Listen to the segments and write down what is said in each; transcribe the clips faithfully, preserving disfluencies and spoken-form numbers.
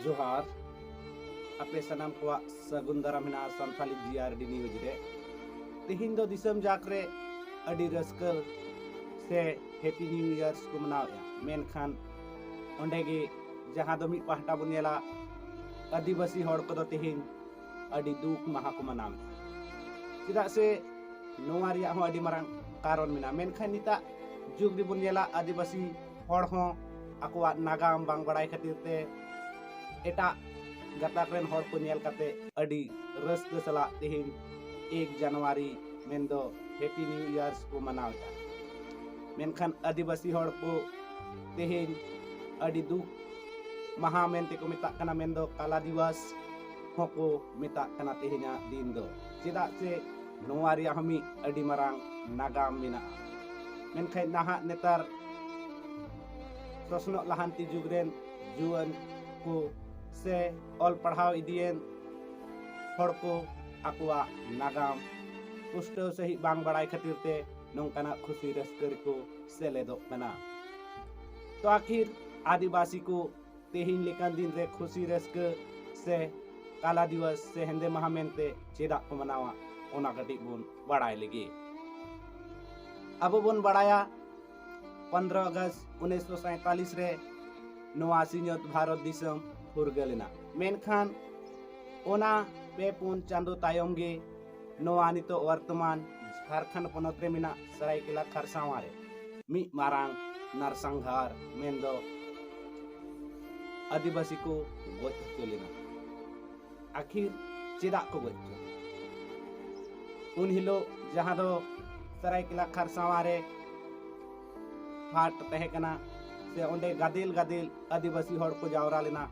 ᱡᱚᱦᱟᱨ᱾ ᱟᱯᱮ ᱥᱟᱱᱟᱢ ᱠᱚᱣᱟᱜ ᱥᱟᱹᱜᱩᱱ ᱫᱟᱨᱟᱢ ᱦᱮᱱᱟᱜᱼᱟ ᱥᱟᱱᱛᱷᱟᱞᱤ ᱡᱤ ᱟᱨ ᱰᱤ ᱱᱤᱭᱩᱡᱽ ᱨᱮ᱾ ᱛᱮᱦᱮᱧ ᱫᱚ ᱫᱤᱥᱚᱢ ᱡᱟᱠ ᱨᱮ ᱟᱹᱰᱤ ᱨᱟᱹᱥᱠᱟᱹ ᱥᱮ ᱦᱮᱯᱤ ᱱᱤᱭᱩ ᱤᱭᱟᱨᱥ ᱠᱚ ᱢᱟᱱᱟᱣᱮᱫᱼᱟ, ᱢᱮᱱᱠᱷᱟᱱ ᱚᱸᱰᱮ ᱜᱮ ᱡᱟᱦᱟᱸ ᱫᱚ ᱢᱤᱫ ᱯᱟᱦᱴᱟ ᱵᱚᱱ ᱧᱮᱞᱟ, ᱟᱹᱫᱤᱵᱟᱹᱥᱤ ᱦᱚᱲ ᱠᱚᱫᱚ ᱛᱮᱦᱮᱧ ᱟᱹᱰᱤ ᱫᱩᱠ ᱢᱟᱦᱟ ᱠᱚ ᱢᱟᱱᱟᱣᱮᱫᱼᱟ᱾ ᱪᱮᱫᱟᱜ ᱥᱮ ᱱᱚᱣᱟ ᱨᱮᱭᱟᱜ ᱦᱚᱸ ᱟᱹᱰᱤ ᱢᱟᱨᱟᱝ ᱠᱟᱨᱚᱱ ᱢᱮᱱᱟᱜᱼᱟ, ᱢᱮᱱᱠᱷᱟᱱ ᱱᱤᱛᱟᱜ ᱡᱩᱜᱽ ᱨᱮᱵᱚᱱ ᱧᱮᱞᱟ, ᱟᱹᱫᱤᱵᱟᱹᱥᱤ ᱦᱚᱲ ᱦᱚᱸ ᱟᱠᱚᱣᱟᱜ ᱱᱟᱜᱟᱢ ᱵᱟᱝ ᱵᱟᱲᱟᱭ ᱠᱷᱟᱹᱛᱤᱨ ᱛᱮ ᱮᱴᱟᱜ ᱜᱟᱛᱟᱠ ᱨᱮᱱ ᱦᱚᱲ ᱠᱚ ᱧᱮᱞ ᱠᱟᱛᱮ ᱟᱹᱰᱤ ᱨᱟᱹᱥᱠᱟᱹ ᱥᱟᱞᱟᱜ ᱛᱮᱦᱮᱧ ᱮᱠ ᱡᱟᱱᱩᱣᱟᱨᱤ ᱢᱮᱱᱫᱚ ᱦᱮᱯᱤ ᱱᱤᱭᱩ ᱤᱭᱟᱨᱥ ᱠᱚ ᱢᱟᱱᱟᱣᱮᱫᱼᱟ᱾ ᱢᱮᱱᱠᱷᱟᱱ ᱟᱹᱫᱤᱵᱟᱹᱥᱤ ᱦᱚᱲ ᱠᱚ ᱛᱮᱦᱮᱧ ᱟᱹᱰᱤ ᱫᱩᱠ ᱢᱟᱦᱟ ᱢᱮᱱᱛᱮ ᱠᱚ ᱢᱮᱛᱟᱜ ᱠᱟᱱᱟ, ᱢᱮᱱᱫᱚ ᱠᱟᱞᱟ ᱫᱤᱵᱚᱥ ᱦᱚᱸᱠᱚ ᱢᱮᱛᱟᱜ ᱠᱟᱱᱟ ᱛᱮᱦᱮᱧᱟᱜ ᱫᱤᱱ ᱫᱚ᱾ ᱪᱮᱫᱟᱜ ᱥᱮ ᱱᱚᱣᱟ ᱨᱮᱭᱟᱜ ᱦᱚᱸ ᱢᱤᱫ ᱟᱹᱰᱤ ᱢᱟᱨᱟᱝ ᱱᱟᱜᱟᱢ ᱢᱮᱱᱟᱜᱼᱟ᱾ ᱢᱮᱱᱠᱷᱟᱱ ᱱᱟᱦᱟᱜ ᱱᱮᱛᱟᱨ ᱥᱚᱥᱱᱚᱜ ᱞᱟᱦᱟᱱᱛᱤ ᱡᱩᱜᱽ ᱨᱮᱱ ᱡᱩᱣᱟᱹᱱ ᱠᱚ ᱥᱮ ᱚᱞ ᱯᱟᱲᱦᱟᱣ ᱤᱫᱤᱭᱮᱱ ᱦᱚᱲ ᱠᱚ ᱟᱠᱚᱣᱟᱜ ᱱᱟᱜᱟᱢ ᱯᱩᱥᱴᱟᱹᱣ ᱥᱟᱺᱦᱤᱡ ᱵᱟᱝ ᱵᱟᱲᱟᱭ ᱠᱷᱟᱹᱛᱤᱨ ᱛᱮ ᱱᱚᱝᱠᱟᱱᱟᱜ ᱠᱷᱩᱥᱤ ᱨᱟᱹᱥᱠᱟᱹ ᱨᱮᱠᱚ ᱥᱮᱞᱮᱫᱚᱜ ᱠᱟᱱᱟ᱾ ᱛᱚ ᱟᱹᱠᱷᱤᱨ ᱟᱹᱫᱤᱵᱟᱹᱥᱤ ᱠᱚ ᱛᱮᱦᱮᱧ ᱞᱮᱠᱟᱱ ᱫᱤᱱ ᱨᱮ ᱠᱷᱩᱥᱤ ᱨᱟᱹᱥᱠᱟᱹ ᱥᱮ ᱠᱟᱞᱟ ᱫᱤᱵᱚᱥ ᱥᱮ ᱦᱮᱸᱫᱮ ᱢᱟᱦᱟ ᱢᱮᱱᱛᱮ ᱪᱮᱫᱟᱜ ᱠᱚ ᱢᱟᱱᱟᱣᱟ, ᱚᱱᱟ ᱠᱟᱹᱴᱤᱡ ᱵᱚᱱ ᱵᱟᱲᱟᱭ ᱞᱮᱜᱮ᱾ ᱟᱵᱚ ᱵᱚᱱ ᱵᱟᱲᱟᱭᱟ, ᱯᱚᱱᱨᱚ ᱟᱜᱚᱥᱴ ᱩᱱᱤᱥᱥᱚ ᱥᱟᱭᱛᱟᱞᱤᱥ ᱨᱮ ᱱᱚᱣᱟ ᱥᱤᱧᱚᱛ ᱵᱷᱟᱨᱚᱛ ᱫᱤᱥᱚᱢ ᱯᱷᱩᱨᱜᱟᱹᱞ ᱮᱱᱟ᱾ ᱢᱮᱱᱠᱷᱟᱱ ᱚᱱᱟ ᱯᱮ ᱯᱩᱱ ᱪᱟᱸᱫᱚ ᱛᱟᱭᱚᱢ ᱜᱮ ᱱᱚᱣᱟ ᱱᱤᱛᱚᱜ ᱵᱚᱨᱛᱚᱢᱟᱱ ᱡᱷᱟᱲᱠᱷᱚᱸᱰ ᱯᱚᱱᱚᱛ ᱨᱮ ᱢᱮᱱᱟᱜ ᱥᱟᱨᱟᱭᱠᱮᱞᱟ ᱠᱷᱟᱨᱥᱟᱣᱟ ᱨᱮ ᱢᱤᱫ ᱢᱟᱨᱟᱝ ᱱᱟᱨᱥᱟᱝᱦᱟᱨ ᱢᱮᱱᱫᱚ ᱟᱹᱫᱤᱵᱟᱹᱥᱤ ᱠᱚ ᱜᱚᱡ ᱦᱚᱪᱚ ᱞᱮᱱᱟ᱾ ᱟᱹᱠᱷᱤᱨ ᱪᱮᱫᱟᱜ ᱠᱚ ᱜᱚᱡ ᱦᱚᱪᱚ ᱞᱮᱱᱟ? ᱩᱱ ᱦᱤᱞᱳᱜ ᱡᱟᱦᱟᱸ ᱫᱚ ᱥᱟᱨᱟᱭᱠᱮᱞᱟ ᱠᱷᱟᱨᱥᱟᱣᱟ ᱨᱮ ᱦᱟᱴ ᱛᱟᱦᱮᱸ ᱠᱟᱱᱟ, ᱥᱮ ᱚᱸᱰᱮ ᱜᱟᱫᱮᱞ ᱜᱟᱫᱮᱞ ᱟᱹᱫᱤᱵᱟᱹᱥᱤ ᱦᱚᱲ ᱠᱚ ᱡᱟᱣᱨᱟ ᱞᱮᱱᱟ,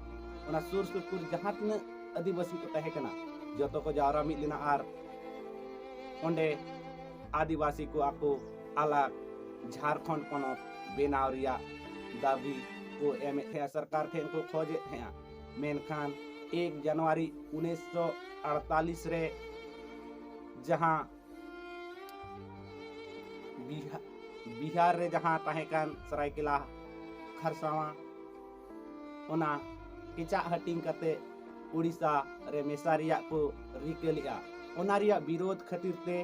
ᱚᱱᱟ ᱥᱩᱨ ᱥᱩᱯᱩᱨ ᱡᱟᱦᱟᱸ ᱛᱤᱱᱟᱹᱜ ᱟᱹᱫᱤᱵᱟᱹᱥᱤ ᱠᱚ ᱛᱟᱦᱮᱸ ᱠᱟᱱᱟ, ᱡᱚᱛᱚ ᱠᱚ ᱡᱟᱣᱨᱟ ᱢᱤᱫ ᱞᱮᱱᱟ ᱟᱨ ᱚᱸᱰᱮ ᱟᱹᱫᱤᱵᱟᱹᱥᱤ ᱠᱚ ᱟᱠᱚ ᱟᱞᱟᱜᱽ ᱡᱷᱟᱲᱠᱷᱚᱸᱰ ᱯᱚᱱᱚᱛ ᱵᱮᱱᱟᱣ ᱨᱮᱭᱟᱜ ᱫᱟᱹᱵᱤ ᱠᱚ ᱮᱢᱮᱫ ᱛᱟᱦᱮᱸᱜᱼᱟ, ᱥᱚᱨᱠᱟᱨ ᱴᱷᱮᱱ ᱠᱚ ᱠᱷᱚᱡᱮᱫ ᱛᱟᱦᱮᱸᱜᱼᱟ᱾ ᱢᱮᱱᱠᱷᱟᱱ ᱮᱠ ᱡᱟᱱᱩᱣᱟᱨᱤ ᱩᱱᱤᱥᱥᱚ ᱟᱲᱛᱟᱞᱤᱥ ᱨᱮ ᱡᱟᱦᱟᱸ ᱵᱤᱦᱟ-, ᱵᱤᱦᱟᱨ ᱨᱮ ᱡᱟᱦᱟᱸ ᱛᱟᱦᱮᱸ ᱠᱟᱱ ᱥᱟᱨᱟᱭᱠᱮᱞᱟ ᱠᱷᱟᱨᱥᱟᱣᱟ, ᱚᱱᱟ ᱠᱮᱪᱟᱜ ᱦᱟᱹᱴᱤᱧ ᱠᱟᱛᱮ ᱳᱰᱤᱥᱟ ᱨᱮ ᱢᱮᱥᱟ ᱨᱮᱭᱟᱜ ᱠᱚ ᱨᱤᱠᱟᱹ ᱞᱮᱫᱼᱟ᱾ ᱚᱱᱟ ᱨᱮᱭᱟᱜ ᱵᱤᱨᱳᱫᱷ ᱠᱷᱟᱹᱛᱤᱨ ᱛᱮ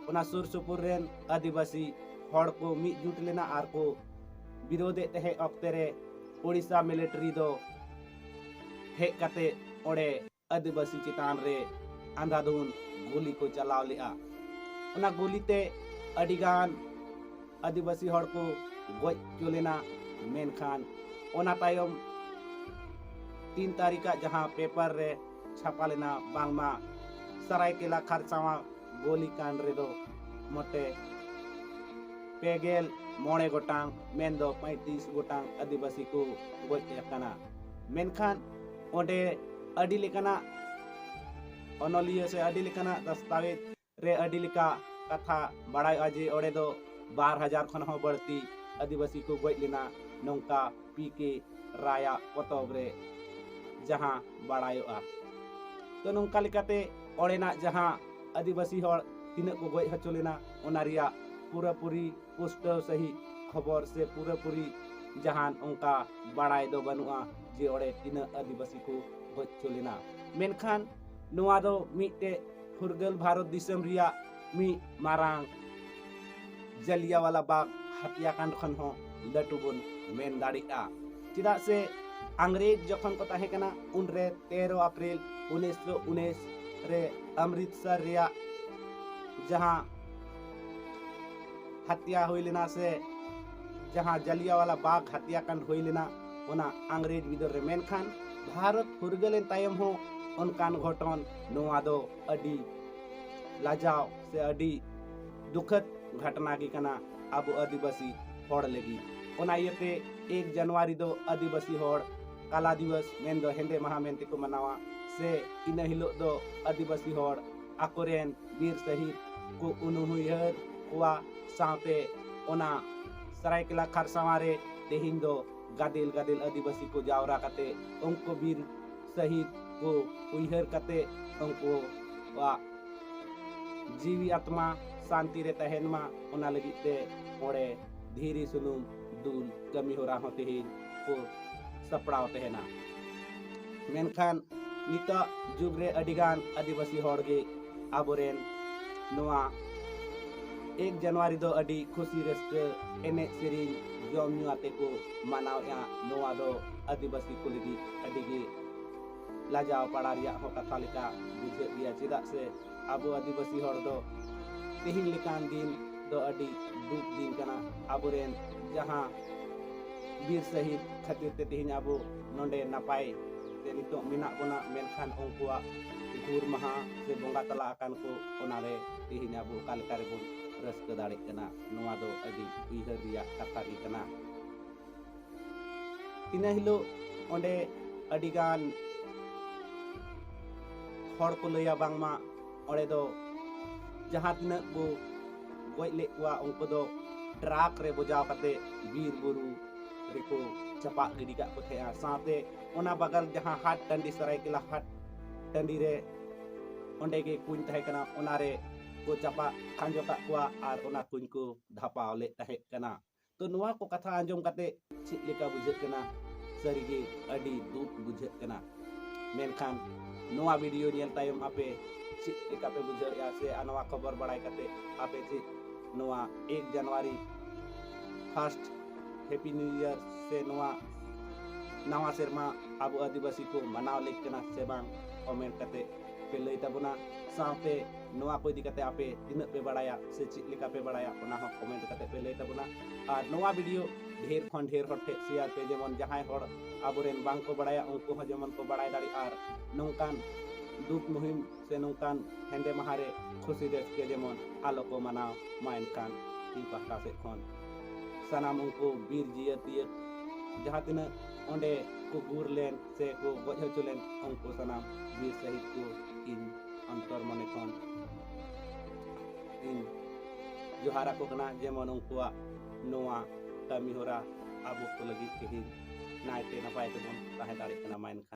ᱚᱱᱟ ᱥᱩᱨ ᱥᱩᱯᱩᱨ ᱨᱮᱱ ᱟᱹᱫᱤᱵᱟᱹᱥᱤ ᱦᱚᱲ ᱠᱚ ᱢᱤᱫ ᱡᱩᱴ ᱞᱮᱱᱟ ᱟᱨ ᱠᱚ ᱵᱤᱨᱳᱫᱷᱮᱫ ᱛᱟᱦᱮᱸ ᱚᱠᱛᱮ ᱨᱮ ᱳᱰᱤᱥᱟ ᱢᱤᱞᱤᱴᱟᱨᱤ ᱫᱚ ᱦᱮᱡ ᱠᱟᱛᱮ ᱚᱸᱰᱮ ᱟᱹᱫᱤᱵᱟᱹᱥᱤ ᱪᱮᱛᱟᱱ ᱨᱮ ᱟᱸᱫᱷᱟᱫᱷᱩᱱ ᱜᱩᱞᱤ ᱠᱚ ᱪᱟᱞᱟᱣ ᱞᱮᱫᱼᱟ᱾ ᱚᱱᱟ ᱜᱩᱞᱤ ᱛᱮ ᱟᱹᱰᱤᱜᱟᱱ ᱟᱹᱫᱤᱵᱟᱹᱥᱤ ᱦᱚᱲ ᱠᱚ ᱜᱚᱡ ᱦᱚᱪᱚ ᱞᱮᱱᱟ᱾ ᱢᱮᱱᱠᱷᱟᱱ ᱚᱱᱟ ᱛᱟᱭᱚᱢ ᱛᱤᱱ ᱛᱟᱹᱨᱤᱠᱷᱟᱜ ᱡᱟᱦᱟᱸ ᱯᱮᱯᱟᱨ ᱨᱮ ᱪᱷᱟᱯᱟ ᱞᱮᱱᱟ, ᱵᱟᱝᱢᱟ ᱥᱟᱨᱟᱭᱠᱮᱞᱟ ᱠᱷᱟᱨᱥᱟᱣᱟ ᱜᱳᱞᱤ ᱠᱟᱱᱰ ᱨᱮᱫᱚ ᱢᱚᱴᱮ ᱯᱮ ᱜᱮᱞ ᱢᱚᱬᱮ ᱜᱚᱴᱟᱝ, ᱢᱮᱱᱫᱚ ᱯᱚᱸᱭᱛᱨᱤᱥ ᱜᱚᱴᱟᱝ ᱟᱹᱫᱤᱵᱟᱹᱥᱤ ᱠᱚ ᱜᱚᱡ ᱟᱠᱟᱱᱟ᱾ ᱢᱮᱱᱠᱷᱟᱱ ᱚᱸᱰᱮ ᱟᱹᱰᱤ ᱞᱮᱠᱟᱱᱟᱜ ᱚᱱᱚᱞᱤᱭᱟᱹ ᱥᱮ ᱟᱹᱰᱤ ᱞᱮᱠᱟᱱᱟᱜ ᱫᱟᱥᱛᱟᱣᱮᱡᱽ ᱨᱮ ᱟᱹᱰᱤ ᱞᱮᱠᱟ ᱠᱟᱛᱷᱟ ᱵᱟᱲᱟᱭᱚᱜᱼᱟ ᱡᱮ ᱚᱸᱰᱮ ᱫᱚ ᱵᱟᱨ ᱦᱟᱡᱟᱨ ᱠᱷᱚᱱ ᱦᱚᱸ ᱵᱟᱹᱲᱛᱤ ᱟᱹᱫᱤᱵᱟᱹᱥᱤ ᱠᱚ ᱜᱚᱡ ᱞᱮᱱᱟ, ᱱᱚᱝᱠᱟ ᱯᱤ ᱠᱮ ᱨᱟᱭᱟᱜ ᱯᱚᱛᱚᱵ ᱨᱮ ᱡᱟᱦᱟᱸ ᱵᱟᱲᱟᱭᱚᱜᱼᱟ᱾ ᱛᱚ, ᱱᱚᱝᱠᱟ ᱞᱮᱠᱟᱛᱮ ᱚᱸᱰᱮᱱᱟᱜ ᱡᱟᱦᱟᱸ ᱟᱹᱫᱤᱵᱟᱹᱥᱤ ᱦᱚᱲ ᱛᱤᱱᱟᱹᱜ ᱠᱚ ᱜᱚᱡ ᱦᱚᱪᱚ ᱞᱮᱱᱟ, ᱚᱱᱟ ᱨᱮᱭᱟᱜ ᱯᱩᱨᱟᱹᱯᱩᱨᱤ ᱯᱩᱥᱴᱟᱹᱣ ᱥᱟᱹᱦᱤᱡ ᱠᱷᱚᱵᱚᱨ ᱥᱮ ᱯᱩᱨᱟᱹᱯᱩᱨᱤ ᱡᱟᱦᱟᱱ ᱚᱱᱠᱟ ᱵᱟᱲᱟᱭ ᱫᱚ ᱵᱟᱹᱱᱩᱜᱼᱟ ᱡᱮ ᱚᱸᱰᱮ ᱛᱤᱱᱟᱹᱜ ᱟᱹᱫᱤᱵᱟᱹᱥᱤ ᱠᱚ ᱜᱚᱡ ᱦᱚᱪᱚ ᱞᱮᱱᱟ᱾ ᱢᱮᱱᱠᱷᱟᱱ ᱱᱚᱣᱟ ᱫᱚ ᱢᱤᱫᱴᱮᱡ ᱯᱷᱩᱨᱜᱟᱹᱞ ᱵᱷᱟᱨᱚᱛ ᱫᱤᱥᱚᱢ ᱨᱮᱭᱟᱜ ᱢᱤᱫ ᱢᱟᱨᱟᱝ ᱡᱟᱞᱤᱭᱟᱣᱟᱞᱟ ᱵᱟᱜᱽ ᱦᱟᱛᱭᱟᱠᱟᱱᱰ ᱠᱷᱚᱱ ᱦᱚᱸ ᱞᱟᱹᱴᱩ ᱵᱚᱱ ᱢᱮᱱ ᱫᱟᱲᱮᱭᱟᱜᱼᱟ᱾ ᱪᱮᱫᱟᱜ ᱥᱮ ᱟᱝᱨᱮᱡᱽ ᱡᱚᱠᱷᱚᱱ ᱠᱚ ᱛᱟᱦᱮᱸ ᱠᱟᱱᱟ, ᱩᱱᱨᱮ ᱛᱮᱨᱚ ᱟᱯᱨᱤᱞ ᱩᱱᱤᱥᱥᱚ ᱩᱱᱤᱥ ᱨᱮ ᱚᱢᱨᱤᱛᱥᱚᱨ ᱨᱮᱭᱟᱜ ᱡᱟᱦᱟᱸ ᱦᱟᱛᱭᱟ ᱦᱩᱭ ᱞᱮᱱᱟ ᱥᱮ ᱡᱟᱦᱟᱸ ᱡᱟᱞᱤᱭᱟᱣᱟᱞᱟ ᱵᱟᱜᱽ ᱦᱟᱛᱭᱟᱠᱟᱱᱰ ᱦᱩᱭ ᱞᱮᱱᱟ, ᱚᱱᱟ ᱟᱝᱨᱮᱡᱽ ᱵᱤᱫᱟᱹᱞ ᱨᱮ᱾ ᱢᱮᱱᱠᱷᱟᱱ ᱵᱷᱟᱨᱚᱛ ᱯᱷᱩᱨᱜᱟᱹᱞ ᱮᱱ ᱛᱟᱭᱚᱢ ᱦᱚᱸ ᱚᱱᱠᱟᱱ ᱜᱷᱚᱴᱚᱱ, ᱱᱚᱣᱟ ᱫᱚ ᱟᱹᱰᱤ ᱞᱟᱡᱟᱣ ᱥᱮ ᱟᱹᱰᱤ ᱫᱩᱠᱷᱟᱹᱛ ᱜᱷᱟᱴᱱᱟ ᱜᱮ ᱠᱟᱱᱟ ᱟᱵᱚ ᱟᱹᱫᱤᱵᱟᱹᱥᱤ ᱦᱚᱲ ᱞᱟᱹᱜᱤᱫ᱾ ᱚᱱᱟ ᱤᱭᱟᱹᱛᱮ ᱮᱠ ᱡᱟᱱᱩᱣᱟᱨᱤ ᱫᱚ ᱟᱹᱫᱤᱵᱟᱹᱥᱤ ᱦᱚᱲ ᱠᱟᱞᱟ ᱫᱤᱵᱚᱥ ᱢᱮᱱᱫᱚ ᱦᱮᱸᱫᱮ ᱢᱟᱦᱟ ᱢᱮᱱᱛᱮ ᱠᱚ ᱢᱟᱱᱟᱣᱟ, ᱥᱮ ᱤᱱᱟᱹ ᱦᱤᱞᱳᱜ ᱫᱚ ᱟᱹᱫᱤᱵᱟᱹᱥᱤ ᱦᱚᱲ ᱟᱠᱚᱨᱮᱱ ᱵᱤᱨ ᱥᱟᱹᱦᱤᱫ ᱠᱚ ᱩᱱᱩᱭᱦᱟᱹᱨ ᱠᱚᱣᱟ᱾ ᱥᱟᱶᱛᱮ ᱚᱱᱟ ᱥᱟᱨᱟᱭᱠᱮᱞᱟ ᱠᱷᱟᱨᱥᱟᱣᱟ ᱨᱮ ᱛᱮᱦᱮᱧ ᱫᱚ ᱜᱟᱫᱮᱞ ᱜᱟᱫᱮᱞ ᱟᱹᱫᱤᱵᱟᱹᱥᱤ ᱠᱚ ᱡᱟᱣᱨᱟ ᱠᱟᱛᱮ ᱩᱱᱠᱩ ᱵᱤᱨ ᱥᱟᱹᱦᱤᱫ ᱠᱚ ᱩᱭᱦᱟᱹᱨ ᱠᱟᱛᱮ ᱩᱱᱠᱩᱣᱟᱜ ᱡᱤᱣᱤ ᱟᱛᱢᱟ ᱥᱟᱱᱛᱤ ᱨᱮ ᱛᱟᱦᱮᱱ ᱢᱟ, ᱚᱱᱟ ᱞᱟᱹᱜᱤᱫ ᱛᱮ ᱚᱸᱰᱮ ᱫᱷᱤᱨᱤ ᱥᱩᱱᱩᱢ ᱫᱩᱞ ᱠᱟᱹᱢᱤ ᱦᱚᱨᱟ ᱦᱚᱸ ᱛᱮᱦᱮᱧ ᱠᱚ ᱥᱟᱯᱲᱟᱣ ᱛᱟᱦᱮᱱᱟ᱾ ᱢᱮᱱᱠᱷᱟᱱ ᱱᱤᱛᱚᱜ ᱡᱩᱜᱽ ᱨᱮ ᱟᱹᱰᱤᱜᱟᱱ ᱟᱹᱫᱤᱵᱟᱹᱥᱤ ᱦᱚᱲ ᱜᱮ ᱟᱵᱚᱨᱮᱱ ᱱᱚᱣᱟ ᱮᱠ ᱡᱟᱱᱩᱣᱟᱨᱤ ᱫᱚ ᱟᱹᱰᱤ ᱠᱷᱩᱥᱤ ᱨᱟᱹᱥᱠᱟᱹ, ᱮᱱᱮᱡ ᱥᱮᱨᱮᱧ, ᱡᱚᱢ ᱧᱩ ᱟᱛᱮ ᱠᱚ ᱢᱟᱱᱟᱣᱮᱫᱼᱟ᱾ ᱱᱚᱣᱟ ᱫᱚ ᱟᱹᱫᱤᱵᱟᱹᱥᱤ ᱠᱚ ᱞᱟᱹᱜᱤᱫ ᱟᱹᱰᱤ ᱜᱮ ᱞᱟᱡᱟᱣ ᱯᱟᱲᱟ ᱨᱮᱭᱟᱜ ᱦᱚᱸ ᱠᱟᱛᱷᱟ ᱞᱮᱠᱟ ᱵᱩᱡᱷᱟᱹᱜ ᱜᱮᱭᱟ᱾ ᱪᱮᱫᱟᱜ ᱥᱮ ᱟᱵᱚ ᱟᱹᱫᱤᱵᱟᱹᱥᱤ ᱦᱚᱲ ᱫᱚ ᱛᱮᱦᱮᱧ ᱞᱮᱠᱟᱱ ᱫᱤᱱ ᱫᱚ ᱟᱹᱰᱤ ᱫᱩᱠ ᱫᱤᱱ ᱠᱟᱱᱟ᱾ ᱟᱵᱚᱨᱮᱱ ᱡᱟᱦᱟᱸ ᱵᱤᱨ ᱥᱟᱹᱦᱤᱫ ᱠᱷᱟᱹᱛᱤᱨ ᱛᱮ ᱛᱮᱦᱮᱧ ᱟᱵᱚ ᱱᱚᱰᱮ ᱱᱟᱯᱟᱭ ᱛᱮ ᱱᱤᱛᱚᱜ ᱢᱮᱱᱟᱜ ᱵᱚᱱᱟ, ᱢᱮᱱᱠᱷᱟᱱ ᱩᱱᱠᱩᱣᱟᱜ ᱜᱩᱨ ᱢᱟᱦᱟ ᱥᱮ ᱵᱚᱸᱜᱟ ᱛᱟᱞᱟ ᱟᱠᱟᱱ ᱠᱚ, ᱚᱱᱟᱨᱮ ᱛᱮᱦᱮᱧ ᱟᱵᱚ ᱚᱠᱟ ᱞᱮᱠᱟ ᱨᱮᱵᱚᱱ ᱨᱟᱹᱥᱠᱟᱹ ᱫᱟᱲᱮᱜ ᱠᱟᱱᱟ, ᱱᱚᱣᱟ ᱫᱚ ᱟᱹᱰᱤ ᱩᱭᱦᱟᱹᱨ ᱨᱮᱭᱟᱜ ᱠᱟᱛᱷᱟ ᱜᱮ ᱠᱟᱱᱟ᱾ ᱤᱱᱟᱹ ᱦᱤᱞᱳᱜ ᱚᱸᱰᱮ ᱟᱹᱰᱤᱜᱟᱱ ᱦᱚᱲ ᱠᱚ ᱞᱟᱹᱭᱟ ᱵᱟᱝᱢᱟ ᱚᱸᱰᱮ ᱫᱚ ᱡᱟᱦᱟᱸ ᱛᱤᱱᱟᱹᱜ ᱠᱚ ᱜᱚᱡ ᱞᱮᱫ ᱠᱚᱣᱟ ᱩᱱᱠᱩ ᱫᱚ ᱴᱨᱟᱠ ᱨᱮ ᱵᱚᱡᱟᱣ ᱠᱟᱛᱮ ᱵᱤᱨ ᱵᱩᱨᱩ ᱨᱮᱠᱚ ᱪᱟᱯᱟᱫ ᱜᱤᱰᱤ ᱠᱟᱜ ᱠᱚ ᱛᱟᱦᱮᱸᱜᱼᱟ᱾ ᱥᱟᱶᱛᱮ ᱚᱱᱟ ᱵᱟᱜᱟᱞ ᱡᱟᱦᱟᱸ ᱦᱟᱴ ᱴᱟᱺᱰᱤ, ᱥᱟᱨᱟᱭᱠᱮᱞᱟ ᱦᱟᱴ ᱴᱟᱺᱰᱤ ᱨᱮ ᱚᱸᱰᱮ ᱜᱮ ᱠᱩᱧ ᱛᱟᱦᱮᱸ ᱠᱟᱱᱟ, ᱚᱱᱟ ᱨᱮ ᱠᱚ ᱪᱟᱯᱟᱫ ᱠᱷᱟᱸᱡᱚ ᱠᱟᱜ ᱠᱚᱣᱟ ᱟᱨ ᱚᱱᱟ ᱠᱩᱧ ᱠᱚ ᱫᱷᱟᱯᱟᱣ ᱞᱮᱫ ᱛᱟᱦᱮᱸ ᱠᱟᱱᱟ᱾ ᱛᱚ ᱱᱚᱣᱟ ᱠᱚ ᱠᱟᱛᱷᱟ ᱟᱸᱡᱚᱢ ᱠᱟᱛᱮ ᱪᱮᱫ ᱞᱮᱠᱟ ᱵᱩᱡᱷᱟᱹᱜ ᱠᱟᱱᱟ? ᱥᱟᱹᱨᱤᱜᱮ ᱟᱹᱰᱤ ᱫᱩᱠ ᱵᱩᱡᱷᱟᱹᱜ ᱠᱟᱱᱟ᱾ ᱢᱮᱱᱠᱷᱟᱱ ᱱᱚᱣᱟ ᱵᱷᱤᱰᱤᱭᱳ ᱧᱮᱞ ᱛᱟᱭᱚᱢ ᱟᱯᱮ ᱪᱮᱫ ᱞᱮᱠᱟ ᱯᱮ ᱵᱩᱡᱷᱟᱹᱣᱮᱫᱼᱟ? ᱥᱮ ᱟᱨ ᱱᱚᱣᱟ ᱠᱷᱚᱵᱚᱨ ᱵᱟᱲᱟᱭ ᱠᱟᱛᱮ ᱟᱯᱮ ᱪᱮᱫ ᱱᱚᱣᱟ ᱮᱠ ᱡᱟᱱᱩᱣᱟᱨᱤ first Happy New Year ᱥᱮ ᱱᱚᱣᱟ ᱱᱟᱣᱟ ᱥᱮᱨᱢᱟ ᱟᱵᱚ ᱟᱹᱫᱤᱵᱟᱹᱥᱤ ᱠᱚ ᱢᱟᱱᱟᱣ ᱞᱮᱫ ᱠᱟᱱᱟ ᱥᱮ ᱵᱟᱝ, ᱠᱚᱢᱮᱱᱴ ᱠᱟᱛᱮ ᱯᱮ ᱞᱟᱹᱭ ᱛᱟᱵᱚᱱᱟ᱾ ᱥᱟᱶᱛᱮ ᱱᱚᱣᱟ ᱠᱚ ᱤᱫᱤ ᱠᱟᱛᱮ ᱟᱯᱮ ᱛᱤᱱᱟᱹᱜ ᱯᱮ ᱵᱟᱲᱟᱭᱟ ᱥᱮ ᱪᱮᱫ ᱞᱮᱠᱟ ᱯᱮ ᱵᱟᱲᱟᱭᱟ, ᱚᱱᱟ ᱦᱚᱸ ᱠᱚᱢᱮᱱᱴ ᱠᱟᱛᱮ ᱯᱮ ᱞᱟᱹᱭ ᱛᱟᱵᱚᱱᱟ᱾ ᱟᱨ ᱱᱚᱣᱟ ᱵᱷᱤᱰᱤᱭᱳ ᱰᱷᱮᱨ ᱠᱷᱚᱱ ᱰᱷᱮᱨ ᱦᱚᱲ ᱴᱷᱮᱱ ᱥᱮᱭᱟᱨ ᱯᱮ, ᱡᱮᱢᱚᱱ ᱡᱟᱦᱟᱸᱭ ᱦᱚᱲ ᱟᱵᱚᱨᱮᱱ ᱵᱟᱝ ᱠᱚ ᱵᱟᱲᱟᱭᱟ ᱩᱱᱠᱩ ᱦᱚᱸ ᱡᱮᱢᱚᱱ ᱠᱚ ᱵᱟᱲᱟᱭ ᱫᱟᱲᱮᱭᱟᱜᱼᱟ᱾ ᱟᱨ ᱱᱚᱝᱠᱟᱱ ᱫᱩᱠ ᱢᱩᱦᱤᱢ ᱥᱮ ᱱᱚᱝᱠᱟᱱ ᱦᱮᱸᱫᱮ ᱢᱟᱦᱟ ᱨᱮ ᱠᱷᱩᱥᱤ ᱨᱟᱹᱥᱠᱟᱹ ᱡᱮᱢᱚᱱ ᱟᱞᱚ ᱠᱚ ᱢᱟᱱᱟᱣ ᱢᱟ᱾ ᱮᱱᱠᱷᱟᱱ ᱤᱧ ᱯᱟᱦᱴᱟ ᱥᱮᱫ ᱠᱷᱚᱱ ᱥᱟᱱᱟᱢ ᱩᱱᱠᱩ ᱵᱤᱨ ᱡᱤᱭᱟᱹᱛᱤᱭᱟᱹ ᱡᱟᱦᱟᱸ ᱛᱤᱱᱟᱹᱜ ᱚᱸᱰᱮ ᱠᱚ ᱜᱩᱨ ᱞᱮᱱ ᱥᱮ ᱠᱚ ᱜᱚᱡ ᱦᱚᱪᱚ ᱞᱮᱱ, ᱩᱱᱠᱩ ᱥᱟᱱᱟᱢ ᱵᱤᱨ ᱥᱟᱹᱦᱤᱫ ᱠᱚ ᱤᱧ ᱚᱱᱛᱚᱨ ᱢᱚᱱᱮ ᱠᱷᱚᱱ ᱤᱧ ᱡᱚᱦᱟᱨ ᱟᱠᱚ ᱠᱟᱱᱟ, ᱡᱮᱢᱚᱱ ᱩᱱᱠᱩᱣᱟᱜ ᱱᱚᱣᱟ ᱠᱟᱹᱢᱤ ᱦᱚᱨᱟ ᱟᱵᱚ ᱠᱚ ᱞᱟᱹᱜᱤᱫ ᱛᱮᱦᱮᱧ ᱱᱟᱭᱛᱮ ᱱᱟᱯᱟᱭ ᱛᱮᱵᱚᱱ ᱛᱟᱦᱮᱸ ᱫᱟᱲᱮᱭᱟᱜ ᱠᱟᱱᱟ᱾ ᱢᱟ ᱮᱱᱠᱷᱟᱱ